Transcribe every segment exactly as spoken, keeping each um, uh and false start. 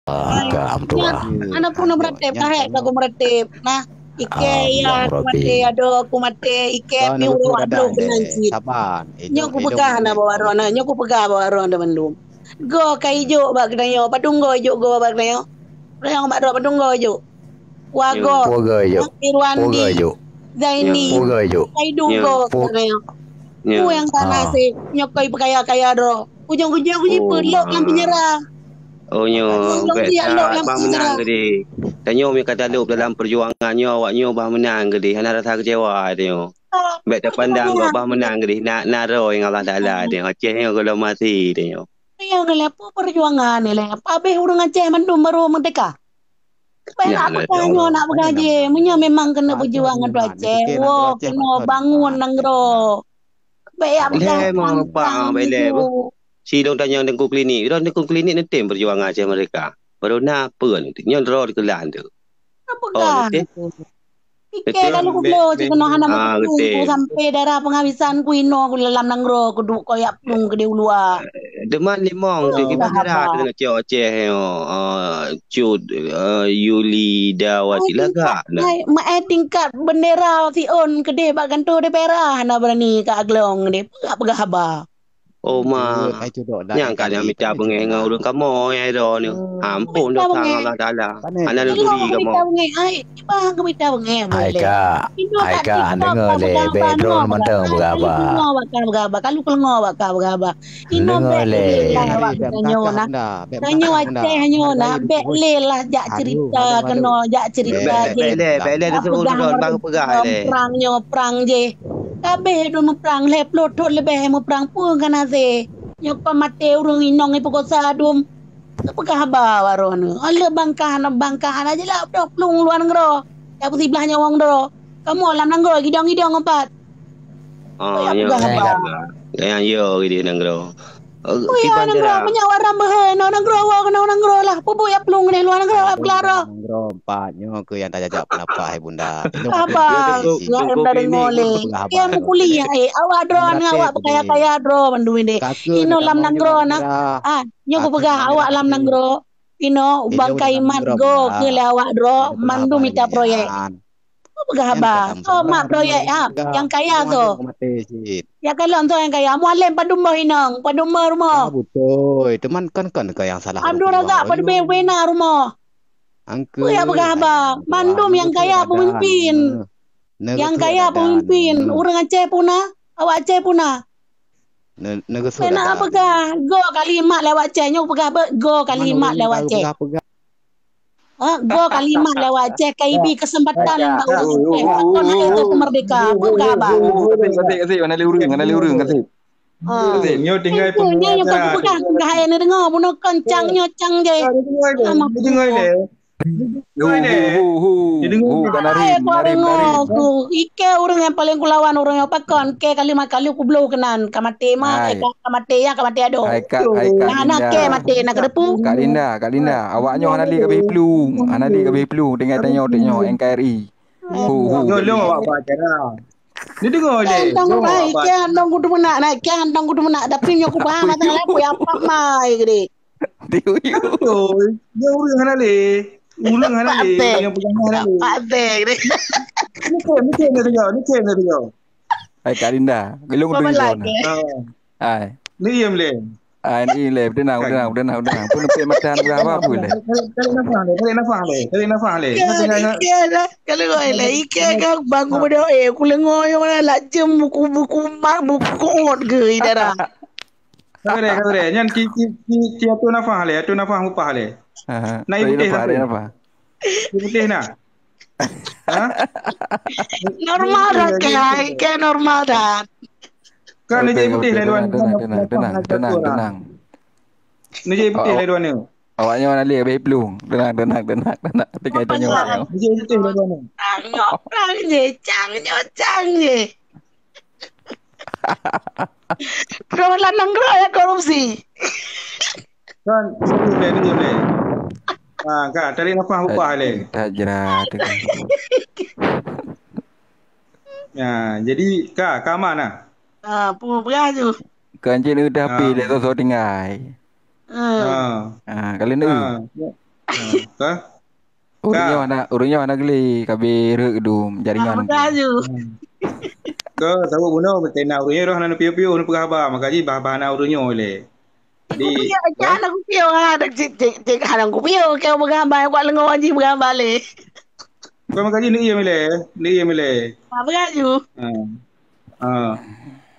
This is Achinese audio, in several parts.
Ka am tuah. Anak pun meuratéb, kahek ka ku meuratéb. Nah, ike ya, aku maté, aduh, aku maté, ike pi ureueng dua puluh keunan cit. Nyoe ku peugah na bak droeneuh, nyoe ku peugah bak droeneuh bandum. Goe ka ijok bak geutanyoe, padum goe ijok goe bak geutanyoe. Padum bak droe, padum goe ijok. Wago, Irwandi, Zaini, Saidu goe bak geutanyoe. Ku nyang ka naseb, nyoe koi peukaya-kaya droe. Ujong-ujong ku jipeulok lam penjara. Oh, nyoe bèk that bah meunang keudeh. Tanyoe meunyo ka talop dalam peujuangan nyoe, awak nyoe bah meunang keudeh. Hana rasa keucewa tanyoe. Bèk tapandang gob bah meunang keudeh. Na, na roh nyang Allah Taala tanyoe. Aceh nyoe gohlom maté tanyoe. Nyoe lé peue peujuangan nyoe lé. Abéh ureueng Aceh mandum baru meurdeka. Bèk nak peugah nyoe nak peugah jih. Meunyoe memang keuneuk peujuang ngon Aceh, woe keunoe bangun nanggroe. Bèk yak peugah. Lé meurupa bèk lé. Sidong tanyong Teungku Klinik. Sidong Teungku Klinik neutem peujuangan Aceh Merdeka. Baru na peue nyoe droe dikeulah tu. Apa kan? Pike lalu kubloe cit keunoe hana meuteupeu sampai darah penghabisan ku inoe ku lam nanggroe kuduek kau yak plueng keudeh u luwa. Deman limong tu kiban darah tu nak cok Aceh nyoe. Cut Yuli Dawati lagak na. Hai, ma-, eh, tingkat bendera Sion keudeh bak kantor D P R A hana berani ka aglong deh. Peugah-peugah haba. Oh ma, nyang ka nyang mita beungéh ngon ureueng kamoe ai droeneuh. Ampôn dosa ngon Allah Taala. Hana lôn turi kamoe. Ai ka, ai ka deungoe lé, bèk droeneuh mantong beugaba. Ka lôn keuleuengoe bak ka beugaba, ka lôn keuleuengoe bak ka beugaba. Inoe bèk lé lah awak geutanyoe na. Tanyoe Aceh nyoe na, bèk lé lah jak cerita keunoe, jak cerita jih. Bèk lé, bèk lé, peugah lé. Prang nyoe, prang jih. Ka abéh dum meuprang, lhèe ploh thôn leubeh meuprang peue ka na sé. Nyoe kon maté ureueng inong ipeukosa dum. Peugah haba baroe nyoe. Aleuh bangkah na bangkah na jilak dua plueng luwa nanggroe. Nyang peusiblah nyawöng droe. Kamoe lam nanggroe gidong-gidong umpat. Oh, peugah haba. Nyang yo gidong nanggroe. Oh, ya, nanggroe, meunyoe awak ram beuhe, nanggroe, awak keunoe nanggroe lah. Peue buet yak plueng ngon luwa nanggroe, awak peugah droe. Nanggroe empat nyoe keu nyang tajak-jak peundapat, hai Bunda. Haba, ngon em dah deungoe lé. Ya, meukuliah, eh. Awak droe ngon awak beukaya-kaya droe bandum deh. Inoe lam nanggroe na. Ah, nyoe kupeugah awak lam nanggroe. Inoe bangkai mat go keu lé awak droe, mandum mita proyek. Peugah haba. Soe mak proyek ha? Nyang kaya soe? Ya kalon soe nyang kaya. Mualem padum boh inong, padum boh rumoh. Beutôi. Teuma kon kon keu nyang salah. Abdul Razak padum boh bena rumoh. Peue nyang peugah haba? Mandum nyang kaya peumimpin. Nyang kaya peumimpin. Ureueng Aceh puna, awak Aceh puna. Neugeusu. Pena peugah go kalimat lewat Aceh. Nyoe peugah be go kalimat lewat Aceh. Ha, go kalimat lewat Aceh, ka ibi kesempatan bak ureueng Aceh. Pakon hana itu merdeka? Peugah ba. Kasih, kasih, kasih. Hana lé ureueng, hana lé ureueng, kasih. Ha. Kasih. Nyoe tinggai peugah. Nyoe nyang ka peugah, peugah hai neudeungoe. Bunoe kon cang nyoe cang je. Dengar lé. Hu, hu, hu, hu, hu, kan hari, hari, hari. Ku, ike ureueng nyang paleng kulawan ureueng nyoe pakon, ke kali ma kali kubloe keunan, ka maté ma, ka maté ya, ka maté adoe. Hai Kak, hai Kak Linda. Nah, na ke maté na keudeupu. Kak Linda, Kak Linda, awak nyoe hana lé kabeh plueng, hana lé kabeh plueng, tinggai tanyoe, tanyoe N K R I. Hu, hu. Nyoe lôn awak bak acara. Ni deungoe lé. Kian dong kutu meunak, nak kian dong kutu meunak, tapi nyoe kubah masalah ku ya apa mai gede. Tiup-tiup. Betul. Dia ureueng hana lé. Ureueng hana lé. Yang pegang hana lé. Patek deh. Ni cem, ni cem dia tengok. Ni cem dia tengok. Hai Kak Linda, gelung dui lon. Hai. Ni iem lé. Hai ni lé, tenang, tenang, tenang, tenang. Pun pek mata hana apa-apa lé. Tarik nafas lé, tarik nafas lé, tarik nafas lé. Kalau kau lé, ikan kan bangun pada eh, aku lengah yang mana lak jem buku buku mak buku kot ke idara. Sabar, sabar. Nyan ti, ti, ti, ti atur nafah lé, atur nafah mupah lé. Aha. Nai putih nafah, nai nafah. Ti putih na. Ha? Normal dah, ke, ke normal dah. Kan ni jadi putih lé luan. Tenang, tenang, tenang, tenang, tenang. Ni jadi putih lé luan ni. Awak nyoe na lé habéh plueng. Tenang, tenang, tenang, tenang. Tinggai tanyoe. Ni jadi putih lé luan ni. Tangok perang je, cang nyoe, cang je. Roh lanang roh ya korupsi. Kan, ni dia ni dia. Ha, kan, tarik nafas upah lé. Tak jerat. Ya, jadi ka ka aman ah. Ha, peue peugah tu? Kan cit udah pi lé soe-soe tinggai. Ha. Ha, kalau ni. Ha. Ha, ka? Ureueng nyoe hana, ureueng nyoe hana geli, ka beh rhot dum jaringan. Beutôi ju. Ka, sabab bunoe, tena ureueng nyoe roh hana piôh-piôh, hana peugah haba, maka jih bah-bah hana ureueng nyoe lé. Di, kupiôh, ya? Hana kupiôh, ha, cik, cik, cik, hana kupiôh, keu peugah haba, kuat leungoe jih peugah haba lé. Bukan maka jih, ni iya milé, ni iya milé. Ha, peugah ju. Ha. Ha.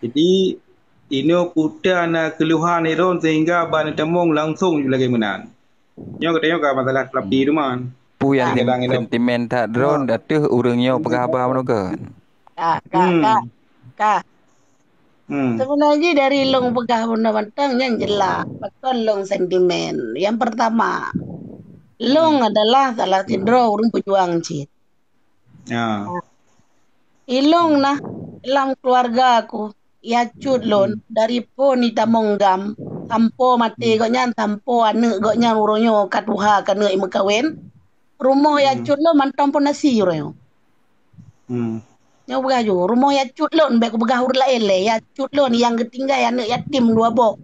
Jadi, inoe peue na keuluhan droen sehingga ban tamong langsong ju lagée meunan. Nyoe geutanyoe ka masalah terapi tu, Man. Peue nyang sentimen that droen ateueh ureueng nyoe peugah haba meunoe kan? Ka, ka, ka, ka. Hmm. Seubeuna jih dari lôn peugah bunoe mantong nyan jeulaih. Pakon lôn sentimen? Yang pertama, lôn adalah salah sidroe ureueng peujuang cit. Ya. Ilôn na lam keuluwarga ku, ya cut lôn, dari phon itamong GAM, sampoe maté gobnyan, sampoe aneuëk gobnyan uroe nyoe ka tuha ka aneuëk meukawen. Rumoh ya cut lôn mantong pondasi uroe nyoe. Hmm. Nyoe peugah ju, rumoh ya cut lôn, bék kupeugah ureuëng laén lé, ya cut lôn nyang geutinggai aneuëk yatim dua boh.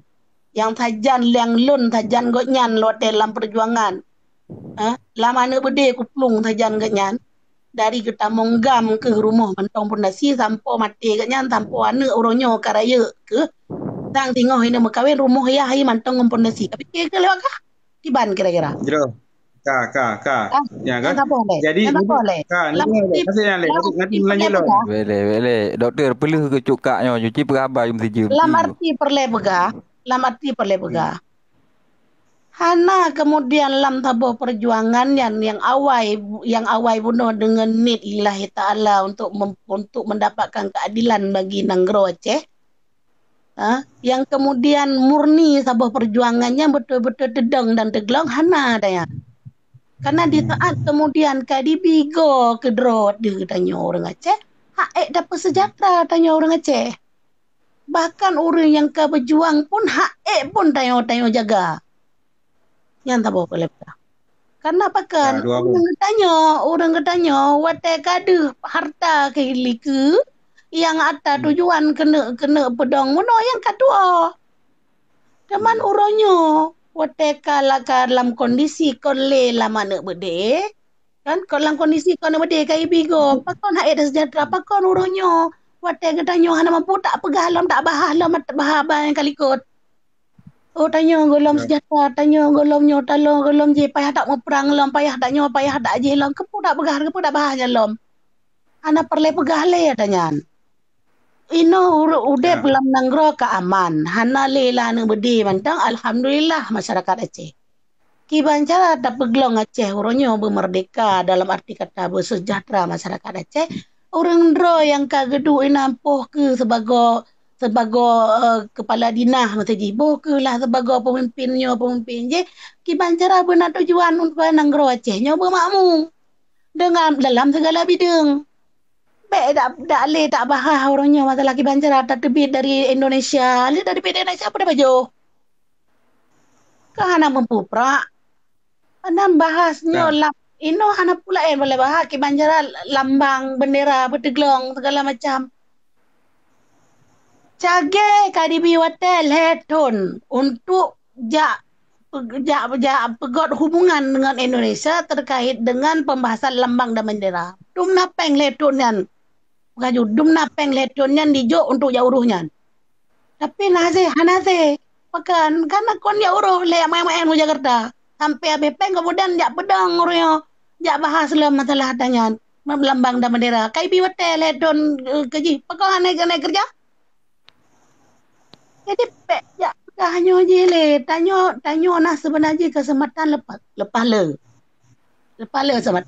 Nyang sajan nyang lôn sajan gobnyan watée lam peujuangan. Ha? Lam aneuëk beudé kuplueng sajan gobnyan. Dari geutamong GAM keu rumoh mantong pondasi sampoe maté gobnyan, sampoe aneuëk uroe nyoe ka rayeuk keu sang singoh hina meukawen rumoh yah hai mantong ngon pondasi. Tapi keu lewat kah? Kiban kira-kira. Jroh. Ka, ka, ka. Ah, ya, kan? Jadi, ka, ni, nanti, nanti lanjut lah. Boleh, boleh. Doktor, peuleuh keu cukak nyoe, cuci peugah haba jom sijeuem. Lam arti peureulée peugah, lam arti peureulée peugah. Hana kemudian lam saboh perjuangan nyan yang awai, yang awai bunoe deungon nit lillahi ta'ala untuk mem-, untuk mendapatkan keadilan bagi nanggroe Aceh. Ha? Yang kemudian murni saboh perjuangan nyan beutôi-beutôi teudong dan teuglong hana daya. Karena di saat kemudian ka dibigoe keudroe deuh tanyoe ureuëng Aceh, hak ék dapeuseujahtra tanyoe ureuëng Aceh. Bahkan ureuëng nyang ka beujuang pun hak ék pun tanyoe-tanyoe jaga. Nyan saboh peureulée peugah. Karena pakon? Ureuëng geutanyoe, ureuëng geutanyoe watée ka deuh harta keu likeu, nyang ata tujuan keuneuk, keuneuk peudong bunoe nyang ka tuwoe. Teuma uroe nyoe watée ka laka lam kondisi kon lé lam aneuëk beudé, kan, kon lam kondisi kon aneuëk beudé ka ibigoe, pakon hak ék dapeuseujahtra, pakon uroe nyoe watée geutanyoe hana mampu tak peugah lom, tak bahas lom, tak bahas haba nyang ka likot. Oh, tanyoe gohlom seujahtra, tanyoe gohlom nyoe, tanyoe gohlom jih, payah tak muprang lom, payah tak nyoe, payah tak jih lom. Keupeue tak peugah, keupeue tak bahas nyan lom? Hana peureulée peugah lé ata nyan. Inoe uru-, udeb lam nanggroe ka aman, hana lé lah aneuëk beudé mantong, alhamdulillah masyarakat Aceh. Kiban cara tapeuglong Aceh uroe nyoe beumeurdeka dalam arti kata beuseujahtra masyarakat Aceh, ureuëng droe nyang ka geuduek inan poh keu sibagoe, sibagoe, eh, kepala dinas meuseujih, boh keuh lah sibagoe peumimpin nyoe peumimpin jih, kiban cara beuna tujuan supaya nanggroe Aceh nyoe beumakmu deungon dalam sigala bideueng. Bék dak, dak lé tak bahas uroe nyoe masalah kiban cara tateubiet dari Indonesia. Lé tateubiet dari Indonesia peue tapajoh? Ka hana meupuprak. Hana bahas nyoe lam inoe hana pula eh boleh bahas kiban cara lambang, bendera, beuteuglong, segala macam. Cagée ka dibi watée lhée thon untuk jak, jak, jak peugét hubungan dengan Indonesia terkait dengan pembahasan lambang dan bendera. Dum na péng lhée thon nyan. Bukan ju, dum na péng lhée thon nyan dijok untuk jak uroh nyan. Tapi na hasé, hana hasé. Pakon, karena kon jak uroh lé maén-maén u Jakarta. Sampai habéh péng, kemudian jak peudong uroe nyoe, jak bahas lom masalah ata nyan, lambang dan bendera. Ka ibi watée lhée thon, eh, keu jih. Pakon hana keuneuk keureuja? Jadi, bék jak peugah nyoe jih lé. Tanyoe, tanyoe na seubeuna jih keuseumpatan leupah, leupah le. Leupah le seumat.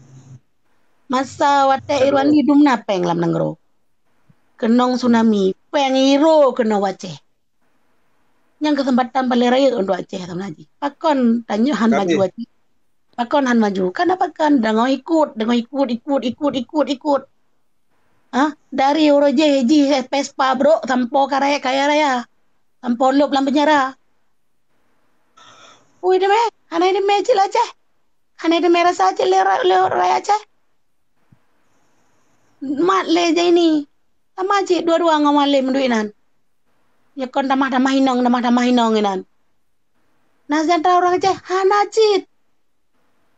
Masa watée Irwan Li dum na péng lam nanggroe. Keunong tsunami, péng iro keunoe u Aceh. Nyang keuseumpatan paleng rayeuk untuk Aceh seubeuna jih. Pakon tanyoe han maju Aceh? Pakon han maju? Karena pakon? Deungon ikot, deungon ikot, ikot, ikot, ikot, ikot. Ah, dari uroe jih, jih Vespa brok sampoe kaya raya. Sampoe lôb lam penjara. Ui, teumé, hana teumé cit lé Aceh. Hana teumé rasa cit lé ra-, lé rakyat Aceh. Mat lé Zaini. Sama cit dua-dua ngon Malém duek nan. Nyoe kon tamah-tamah inong, tamah-tamah inong inan. Na seujahtra ureuëng Aceh? Hana cit.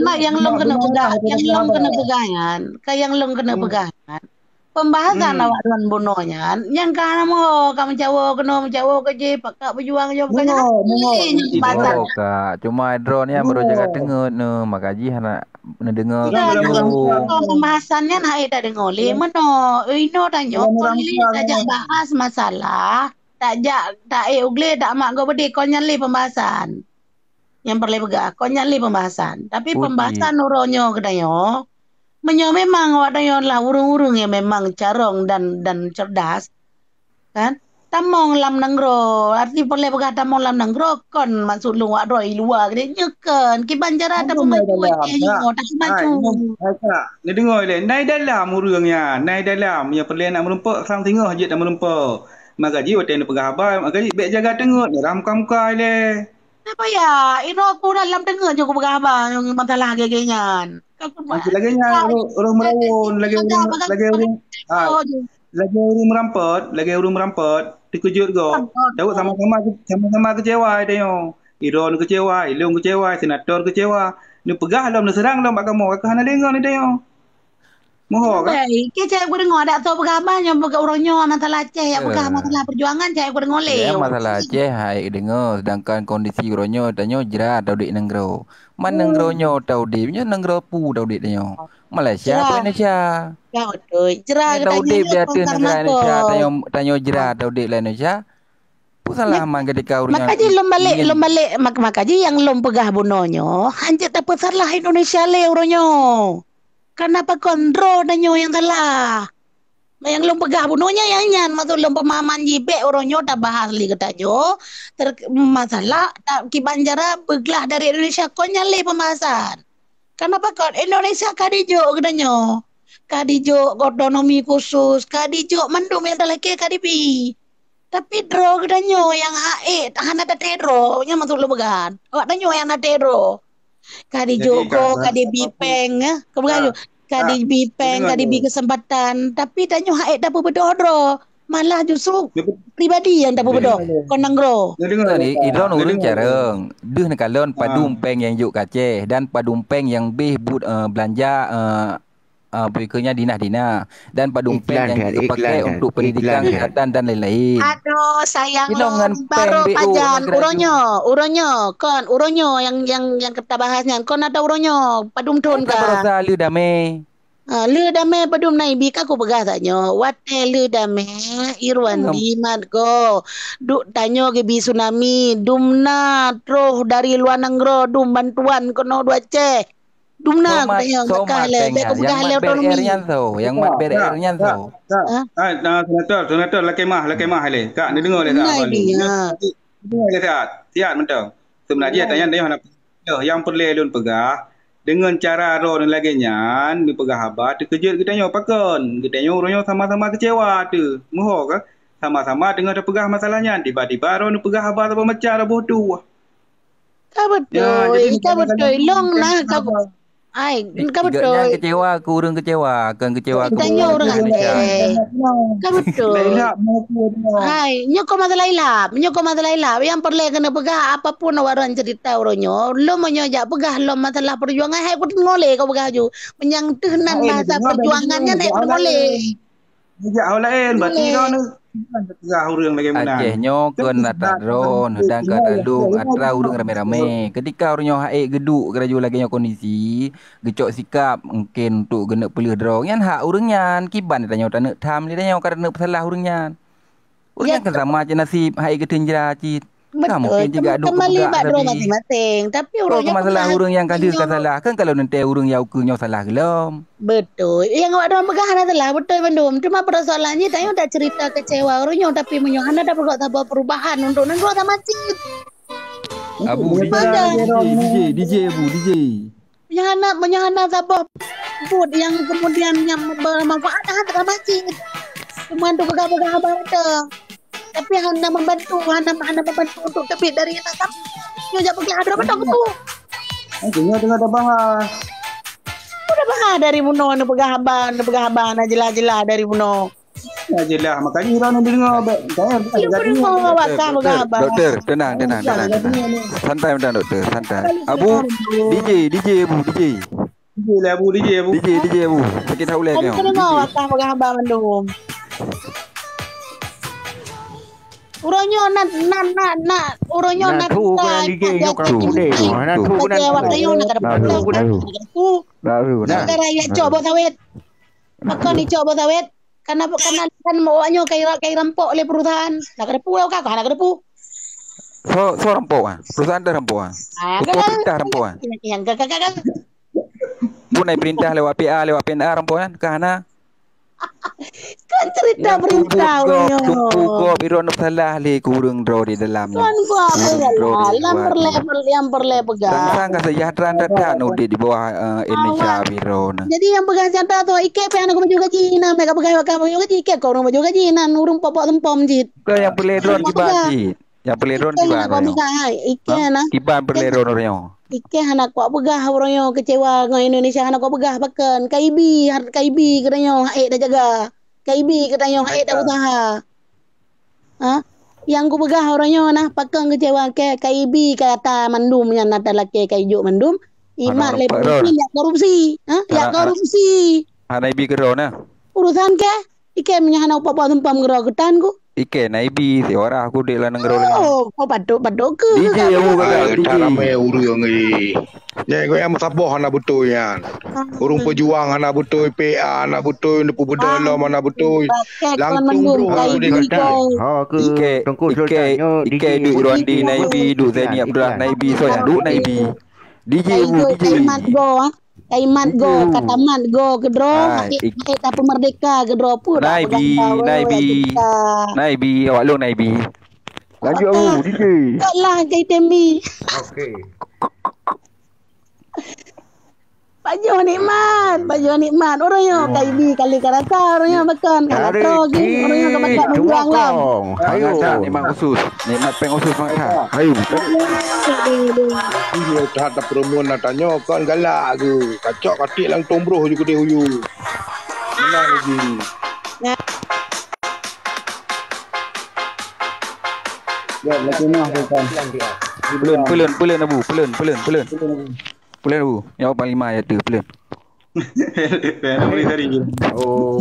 Karena nyang lôn keuneuk peugah, nyang lôn keuneuk peugah nyan, ka nyang lôn keuneuk peugah nyan. Pembahasan awak lôn bunoe nyan, nyang ka na meuho ka meucawo keunoe meucawo keuh jih, pakak beujuang jom ka nyan. Meuho, meuho. Pembahasan. Meuho, Kak. Cuma droeneuh nyan baru jaga teungeut nyoe, maka jih hana neudeungoe. Pembahasan nyan hana tadeungoe lé meunoe. Inoe tanyoe kon lé tajak bahas masalah, tajak taék u glé, tamat gob beudé, kon nyan lé pembahasan. Nyang peureulée peugah, kon nyan lé pembahasan. Tapi pembahasan uroe nyoe geutanyoe, meunyoe memang awak tanyoe adalah ureuëng-ureuëng nyang memang carông dan, dan cerdas, kan? Tamong lam nanggroe, arti peureulée peugah tamong lam nanggroe, kon maksud lôn wak droe i luwa geude nyoe kon. Kiban cara tapeumacu, hai, hai, hai, Kak, neudeungoe lé, nai dalam ureuëng nyan, nai dalam nyang peureulée nak meurumpok sang singoh jeuet tameureumpok. Maka jih watée neupeugah haba, maka jih bék jaga teungeut, neuram muka-muka ilée. Napa ya? Inoe ku dalam teungeut jih kupeugah haba nyang masalah lagée nyan. Lagée nyan, ureuëng, ureuëng meurawon, lagée ureuëng, lagée ureuëng, ah, lagée ureuëng meurampot, lagée ureuëng meurampot, teukeujot gob. Tahu sama-sama, sama-sama keucewa tanyoe. Iro keucewa, ilong keucewa, senator keucewa. Neupeugah lom, neuseurang lom bak kamoe, ka hana deungoe neutanyoe. Moho kan? Baik, ke cak kudeungoe, dak tho peugah haba nyoe, peugah uroe nyoe masalah Aceh, yak peugah masalah perjuangan, cak kudeungoe lé. Ya, masalah Aceh hai deungoe, sedangkan kondisi uroe nyoe tanyoe jra taudép nanggroe. Man nanggroe nyoe taudép, nyoe nanggroe pu taudép tanyoe. Malaysia atau Indonesia? Ya, betul. Jra taudép di ateueh nanggroe Indonesia, tanyoe, tanyoe jra taudép lam Indonesia. Peue salah man ketika ureuëng nyoe? Maka jih lom balek, lom balek, mak-, maka jih nyang lom peugah bunoe nyoe, hanjeuet tapeusalah Indonesia lé uroe nyoe. Karena pakon droe tanyoe nyang salah. Nyang lôn peugah bunoe nyan nyang nyan, maksud lôn peumahaman jih bék uroe nyoe tabahas lé geutanyoe, ter-, masalah ta-, kiban cara beuglah dari Indonesia kon nyan lé pembahasan. Karena pakon Indonesia ka dijok geutanyoe. Ka dijok otonomi khusus, ka dijok mandum nyang talakée ka dibi. Tapi droe geutanyoe nyang hak ék hana tateupeue droe, nyan maksud lôn peugah. Awak tanyoe nyang hana tateupeue droe. Ka dijok goe, ka dibi péng, eh. Ka bukan, ka dibi péng, ka dibi keuseumpatan. Tapi tanyoe hak ék tapeubeudôh droe. Malah justru pribadi nyang tapeubeudôh, kon nanggroe. Tadi, idroe ureueng carông. Deuh neukalon padum péng nyang jok keu Aceh dan padum péng nyang béh buet, eh, beulanja, eh, Ah, bukeunya dinah-dinah dan padum péng nyang dipakai untuk pendidikan, kesihatan dan lain-lain. Aduh, sayang lôn, baru pajan uroe nyoe, uroe nyoe, kon uroe nyoe nyang, nyang, nyang ka tabahas nyan, kon ata uroe nyoe, padum thon ka. Baroesa le damé. Ah, le damé padum na ibi ka kupeugah tanyoe. Watèe le damé, Irwandi mat goe. Duek tanyoe geubi tsunami, dumna troh dari luwa nanggroe dum bantuan keunoe u Aceh. Dumna soe mat, soe mat péng nyan? Nyang mat B R R nyan soe? Nyang mat B R R nyan soe? Hai, nah, senator, senator, lakèe meu'ah, lakèe meu'ah lé. Kak, neudeungoe lé, Kak. Neudeungoe lé, siat. Siat mantong. Seubeuna jih tanyoe, tanyoe hana, nyang peureulèe lôn peugah, deungon cara droeneuh lagèe nyan, neupeugah haba, teukeujot geutanyoe pakon. Geutanyoe uroe nyoe sama-sama keucewa teuh. Meuho ka? Sama-sama teungoh tapeugah masalah nyan, tiba-tiba droeneuh peugah haba saboh macam, saboh tuah. Ka beutôi, ka beutôi. Long nah, ka, ai, ka beutôi. Nyan keucewa keu ureueng keucewa, kon keucewa keu Indonesia. Ka beutôi. Hai, nyoe kon masalah ilap, nyoe kon masalah ilap. Nyang peureulèe keuneuk peugah apapun awak droen cerita uroe nyoe, lom meunyoe jak peugah lom masalah peujuangan, hai kuteungoh lé kapeugah ju. Meunyo teuh nan bahasa peujuangan nyan, hai kuteungoh lé. Nijak ho laén, berarti droeneuh bukan teupeugah ureueng lagèe meunan. Aceh nyoe kon atra droeneuh dan ka lalong atra ureueng ramé-ramé. Keutika ureueng nyoe hak ék geuduek geuraju lagèe nyoe kondisi, geucok sikap mungken untuk geuneuk peuleueh droe. Nyan hak ureueng nyan, kiban tanyoe taneuk tham lé tanyoe ka taneuk peusalah ureueng nyan. Ureueng nyan kan sama cit nasib, hak ék geutheun jra cit. Betul. Ka mungken juga duek keupeugah bak droe maséng-maséng. Tapi ureueng nyoe masalah ureueng nyang ka lheueh ka salah, kan kalau neutée ureueng nyang ukeue nyoe salah geulom. Betul. Nyang awak droe peugah hana salah, betul bandum. Cuma persoalan jih, tanyoe dak cerita kecewa ureueng nyoe, tapi meunyoe hana tapeugot saboh perubahan untuk nanggroe sama cit. Abu, D J, D J, D J, Abu, D J. Meunyoe hana, meunyoe hana saboh buet nyang kemudian nyang bermanfaat, hana sama cit. Cuma untuk peugah-peugah haba beutôi. Tapi hana membantu, hana, hana membantu untuk teubiet dari anak kami. Nyoe jak peugah droe beutôi. Nyoe teungoh tabahas. Udah bahas dari bunoe, neupeugah haba, neupeugah haba, na jelas-jelas dari bunoe. Ya jelas, makanya droeneuh deungoe bèk. Saya bukan jadi. Doktor, doktor, doktor, tenang, tenang, tenang, tenang. Santai, tenang, doktor, santai. Abu, D J, D J, Abu, D J. D J lah, Abu, D J, Abu. D J, D J, Abu. Sakét hati ulèe nyoe. Deungoe wakah peugah haba mandum. Uroe nyoe na, na, na, na, uroe nyoe na, na, tu, na, urang D J na, nyoe na, ka na, tu, na, tu, na, tu, na, tu. Gara-gara ya cok boh sawét. Pakon icok boh sawét? Karena, karena kan awak nyoe kai, kai rampok lé perusahaan. Nak keudepu lah ka, nak keudepu. So, so rampok ah. Perusahaan dah rampok ah. Ah, kan, kan, perintah rampok ah. Yang, yang, kan, kan, kan, kan. Pun ai perintah lewat P A, lewat P N A rampok kan? Ka hana. Kan cerita berita uroe nyoe. Tupu gob, droeneuh salah lé kureueng droe di dalam nyoe. Kan gua apa ya? Lam perle, yang perle pegang. Sang-sang ka sejahtera that-that udép di bawah, eh, Indonesia biro nyoe. Jadi yang pegang senjata tu, iké pih aneuk baju gaji, nah, mereka pegang, pegang baju gaji, iké kau ureueng baju gaji, nah, ureueng pok-pok sempom cit. Bukan yang perle droen kiban cit. Yang perle droen kiban. Iké na. Kiban perle droen uroe nyoe. Iké hana kuat peugah uroe nyoe kecewa ngon Indonesia hana kuat peugah pakon. K I B, har-, K I B geutanyoe hak ék tajaga. K I B geutanyoe hak ék tausaha. Ha? Nyang kupeugah uroe nyoe na pakon kecewa ke K I B ka ata mandum nyan ata lakée ka ijok mandum. Imat lé pemimpin yak korupsi. Ha? Yak korupsi. Hana ibi keudroe na. Urusan ke? Iké meunyoe hana upapa seumpam keudroe keutan ku. Iké na ibi, siwarah ku dek lam nanggroe lagée nyoe. Oh, kau patot-patot keu. D J Abu kakak, D J. Ramai ureueng ni. Nyai kau nyang meusaboh hana beutôi nyan. Ureueng peujuang hana beutôi, P A hana beutôi, neupeubeudôh lom hana beutôi. Langsung mandum, droe kai dek ibi kau. Ha, ke iké, Teungku Sultan nyoe, iké D J duek Irwandi na ibi, duek Zaini Abdullah na ibi, soe nyang duek na ibi. D J Abu, D J. Kaimat go, ah. Kaimat go, katamat go keudroe, hai, hek, hek tapeumerdeka keudroe pun. Naibi, naibi. Naibi, awak lôn naibi. Lanjut, Abu, D J. Taklah, K T M B. Okey. Pajoh nikmat, pajoh nikmat. Ureueng nyoe ka ibi kali ka rasa, ureueng nyoe bakon ka latroe, ureueng nyoe ka bakat meujuang lam. Ayo. Nikmat péng khusus, nikmat péng khusus mangat that. Ayo. Ih, that na peureumeun na tanyoe kon galak geuh. Kacok katik langsong broh ju keudeh uyu. Menang lagi. Ya, lagi mah bukan. Peulon, peulon, peulon, Abu. Peulon, peulon, peulon. Peulon, Abu. Nyoe panglima ya tu, peulon. Sorry, sorry. Oh.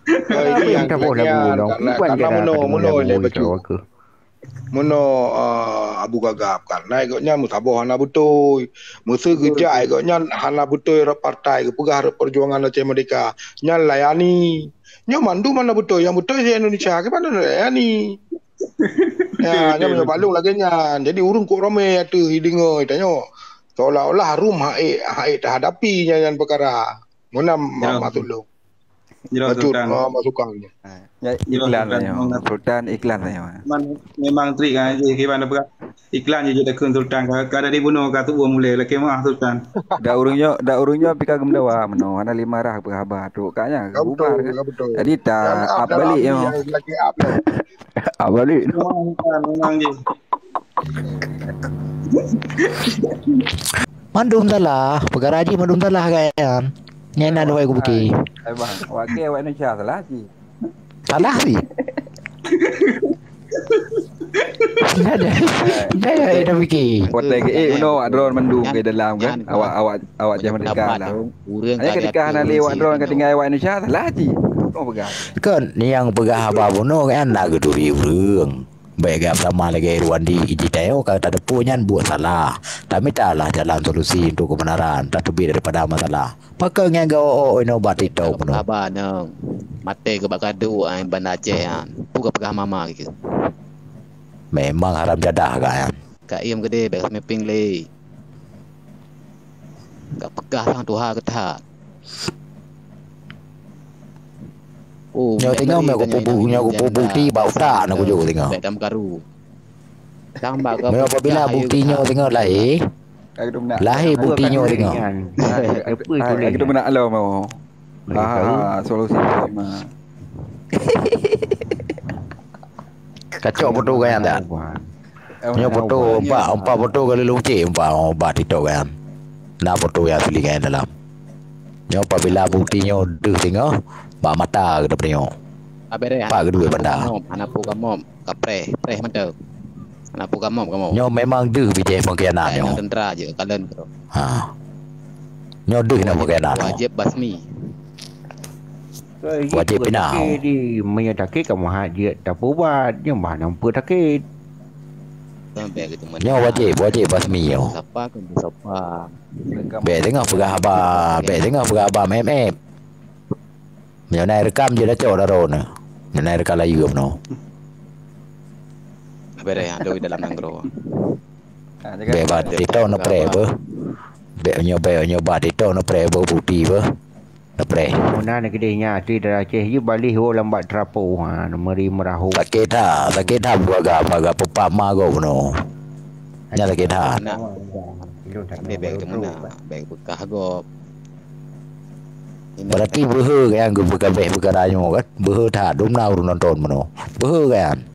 Kenapa yang tak boleh bunuh? Karena, karena meunoe, meunoe lé bacut. Meunoe, eh, Abu Gagap, karena gobnyan meusaboh hana beutôi. Meuseu geujak gobnyan hana beutôi rot partai, geupeugah rot perjuangan Aceh Merdeka. Nyan layani. Nyoe mandum hana beutôi, nyang beutôi di Indonesia, kiban layani. Ya, nyoe meunyoe balong lagèe nyan. Jadi ureueng kok ramé ateueh jideungö tanyoe. Seolah-olah Rom hana ék, hana ék tahadapi nyan, nyan peukara. Meunan ma-, maksud lôn. Jroh Sultan. Ah, masukan. Ya, iklan lah nyoe. Sultan iklan lah nyoe. Memang, memang trik kan, kiban peugah. Iklan jih jeuet takheun Sultan. Ka, ka dari bunoe ka tuboh mulai. Lakèe meu'ah Sultan. Dak ureueng nyoe, dak ureueng nyoe pih ka geumeudawa meunoe. Hana lé marah peugah haba trok ka nyan, ka bubar kan. Jadi ta up balik nyoe. Up balik. Memang, memang jih. Mandum salah, peukara jih mandum salah kan. Nyan na dua iku bukti. Hai bang, awak ke awak Indonesia salah cit. Salah cit. Ndak ada. Ndak ada, dah fikir. Pote ke, eh, uno awak drone mandum ke dalam kan. Awak, awak, awak Aceh Merdeka lah. Hanya ketika hana lé awak drone ka tinggai awak Indonesia salah cit. Kau pegang. Kan yang peugah haba bunoe kan nak geuturi ureueng. Bèk geupeusama lagèe Irwandi, jitayue ka tateupeue nyan buet salah. Tamita lah jalan solusi untuk kebenaran, tateubiet daripada masalah. Pakon nyan geuh-oh inoe bak TikTok bunoe. Haba nyoe, maté keu bak kadu ai Banda Aceh nyan. Peue geupeugah mama keu? Memang haram jadah ka nyan. Ka iem keudeh bèk semimping lé. Ka peugah sang tuha keu that. Oh, nyoe tengok, meuh kupu-, nyoe kupu-, bukti bak utak na kujok tengok. Bèk tameukaru. Nyoe apabila bukti nyoe tengok lahé, lahé bukti nyoe tengok. Apa itu? Lagi tu nak lo mau. Ah, solusi terima. Kacok foto gaya tak? Nyoe foto empat, empat foto kali lucik empat, oh, bak TikTok kan. Na foto yang asli kan dalam. Nyoe apabila bukti nyoe deuh singoh, bak mata kita punya. Pak kedua benda. Hana pu kamoe, kapreh, preh mata. Hana pu kamoe, kamoe. Nyoe memang deuh bijéh pengkhianat nyoe. Tentera je, kalian tu. Ha. Nyoe deuh na pengkhianat nyoe. Wajib basmi. Wajib pinah. Di meunyoe sakét kamoe hana jeuet tapeuubat, nyoe bah nyang peuet sakét. Nyoe wajib, wajib basmi nyoe. Sapa keu sapa. Bèk tengok peugah haba, bèk tengok peugah haba M F. Nyoe na rekam je dah cok daroe nyoe. Nyoe na rekam layue nyoe. Habéh dah nyang dalam nanggroe. Bèk bak TikTok neupreh beuh. Bèk nyoe, bèk nyoe bak TikTok neupreh beuh bukti beuh. Neupreh. Meunan keudeh nyan asli darah Aceh jih balih woe lam bak trapo, ha, neumeri meurahô. Sakét that, sakét that buaga, buaga peupama gob bunoe. Nyan sakét that. Bèk, bèk teumeuna, bèk peugah gob. Berarti beuhe nyang geupeugah bèk peukara nyoe kan? Beuhe that, dum na ureueng nonton bunoe. Beuhe kan?